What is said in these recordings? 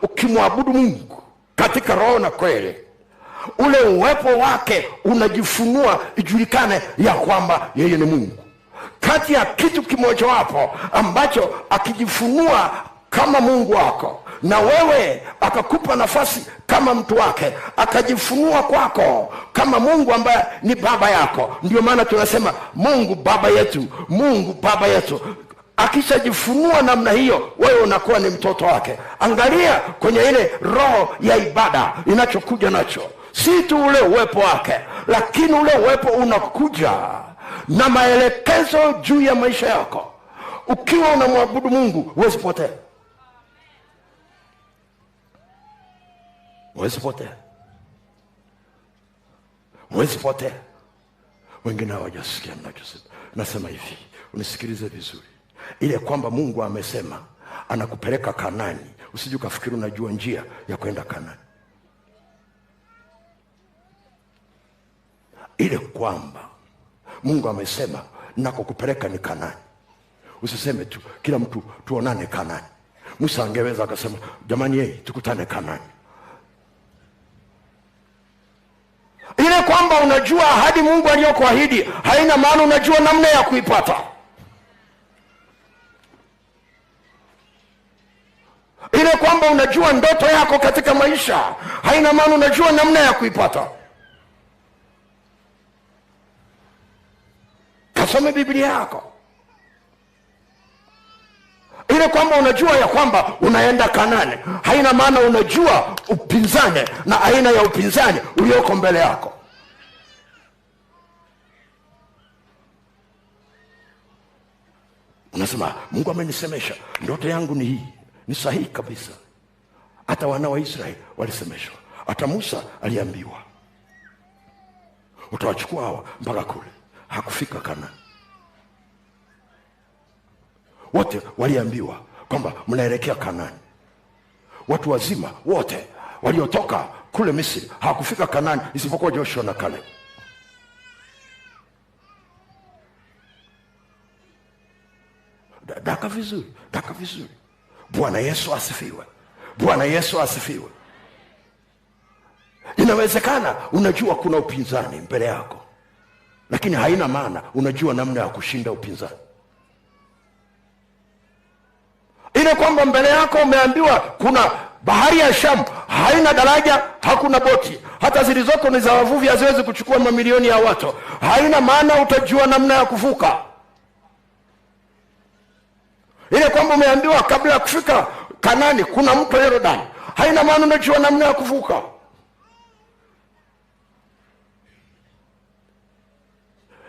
Ukimwabudu Mungu katika roho na kweli, ule uwepo wake unajifunua ijulikane ya kwamba yeye ni Mungu. Kati ya kitu kimojawapo ambacho akijifunua kama Mungu wako na wewe akakupa nafasi kama mtu wake, akajifunua kwako kama Mungu ambaye ni baba yako. Ndio maana tunasema Mungu baba yetu, Mungu baba yetu. Akishajifunua namna hiyo, wewe unakuwa ni mtoto wake. Angalia kwenye ile roho ya ibada inachokuja nacho, si tu ule uwepo wake, lakini ule uwepo unakuja na maelekezo juu ya maisha yako. Ukiwa unamwabudu Mungu huwezi potea, huwezi potea, huwezi potea. Wengine hawajasikia ninachosema. Nasema hivi, unisikilize vizuri. Ile kwamba Mungu amesema anakupeleka Kanani, usije ukafikiri unajua njia ya kwenda Kanani. Ile kwamba Mungu amesema nakukupeleka ni Kanani, usiseme tu kila mtu tuonane Kanani. Musa angeweza akasema jamani, yeye tukutane Kanani. Ile kwamba unajua ahadi Mungu aliyokuahidi haina maana unajua namna ya kuipata. Ile kwamba unajua ndoto yako katika maisha haina maana unajua namna ya kuipata. Kasome Biblia yako. Ile kwamba unajua ya kwamba unaenda Kanani haina maana unajua upinzani na aina ya upinzani ulioko mbele yako. Unasema Mungu amenisemesha, ndoto yangu ni hii. Ni sahihi kabisa. Hata wana wa Israeli walisemeshwa. Hata Musa aliambiwa utawachukua hawa mpaka kule. Hakufika Kanani. Wote waliambiwa kwamba mnaelekea Kanani. Watu wazima wote waliotoka kule Misri hawakufika Kanani isipokuwa Joshua na Caleb. Daka vizuri, daka vizuri. Bwana Yesu asifiwe. Bwana Yesu asifiwe. Inawezekana unajua kuna upinzani mbele yako, lakini haina maana unajua namna ya kushinda upinzani. Ile kwamba mbele yako umeambiwa kuna bahari ya Shamu, haina daraja, hakuna boti, hata zilizoko ni za wavuvi, haziwezi kuchukua mamilioni ya watu, haina maana utajua namna ya kuvuka. Ile kwamba umeambiwa kabla ya kufika Kanani kuna mto Yordani, haina maana unajua namna ya kuvuka.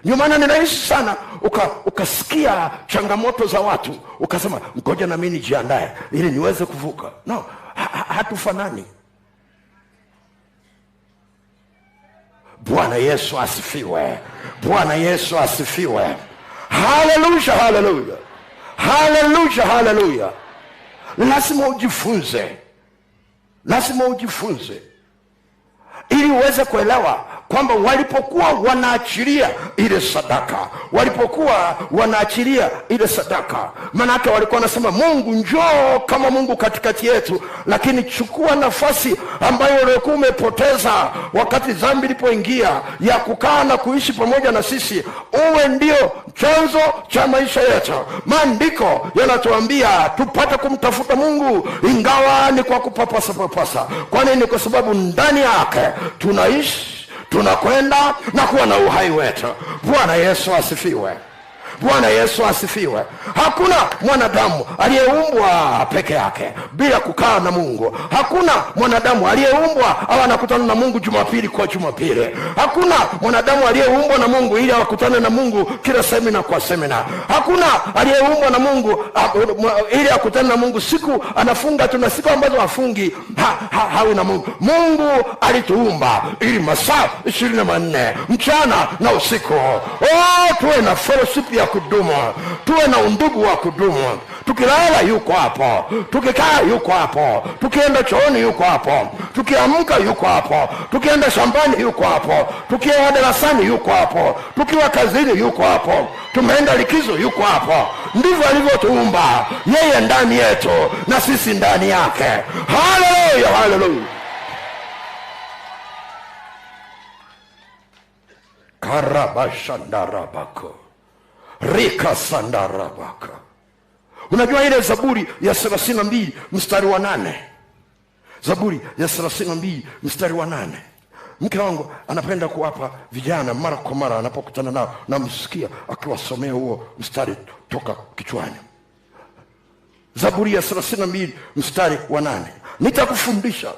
Ndio maana ni rahisi sana ukasikia changamoto za watu ukasema ngoja na mimi nijiandae ili niweze kuvuka. No, hatufanani. Bwana Yesu asifiwe. Bwana Yesu asifiwe. Haleluya, haleluya. Haleluya, haleluya. Lazima ujifunze. Lazima ujifunze ili uweze kuelewa kwamba walipokuwa wanaachilia ile sadaka, walipokuwa wanaachilia ile sadaka, maana yake walikuwa wanasema Mungu njoo kama Mungu katikati yetu, lakini chukua nafasi ambayo ulikuwa umepoteza wakati dhambi ilipoingia ya kukaa na kuishi pamoja na sisi, uwe ndio chanzo cha maisha yetu. Maandiko yanatuambia tupate kumtafuta Mungu ingawa ni kwa kupapasa papasa. Kwa nini? Kwa sababu ndani yake tunaishi, tunakwenda na kuwa na uhai wetu. Bwana Yesu asifiwe. Bwana Yesu asifiwe. Hakuna mwanadamu aliyeumbwa peke yake bila kukaa na Mungu. Hakuna mwanadamu aliyeumbwa au anakutana na Mungu Jumapili kwa Jumapili. Hakuna mwanadamu aliyeumbwa na Mungu ili akutane na Mungu kila semina kwa semina. Hakuna aliyeumbwa na Mungu ili akutane na Mungu siku anafunga tu na siku ambazo hafungi hawi na Mungu. Mungu alituumba ili masaa 24 mchana na usiku, oh, tuwe na fellowship ya kudumu, tuwe na undugu wa kudumu. Tukilala yuko hapo, tukikaa yuko hapo, tukienda chooni yuko hapo, Tukiamka yuko hapo, tukienda shambani yuko hapo, tukiwa darasani yuko hapo, tukiwa kazini yuko hapo, tumeenda likizo yuko hapo. Ndivyo alivyotuumba yeye ndani yetu na sisi ndani yake. Haleluya, haleluya. Karabashandarabako rikasandarabaka. Unajua ile Zaburi ya 32 mstari wa 8, Zaburi ya 32 mstari wa 8. Mke wangu anapenda kuwapa vijana mara kwa mara, anapokutana nao namsikia akiwasomea huo mstari toka kichwani. Zaburi ya 32 mstari wa 8, nitakufundisha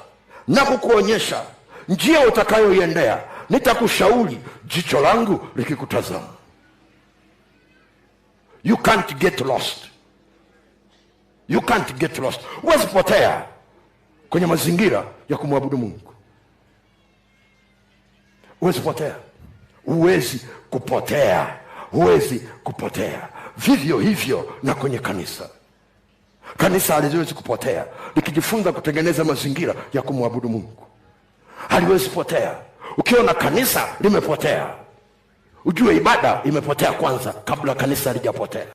na kukuonyesha njia utakayoiendea, nitakushauri jicho langu likikutazama. You can't get lost. You can't get lost. Huwezi potea kwenye mazingira ya kumwabudu Mungu. Huwezi potea. Huwezi kupotea. Huwezi kupotea. Vivyo hivyo na kwenye kanisa. Kanisa haliwezi kupotea likijifunza kutengeneza mazingira ya kumwabudu Mungu. Haliwezi potea. Ukiona kanisa limepotea, ujue ibada imepotea kwanza kabla kanisa halijapotea.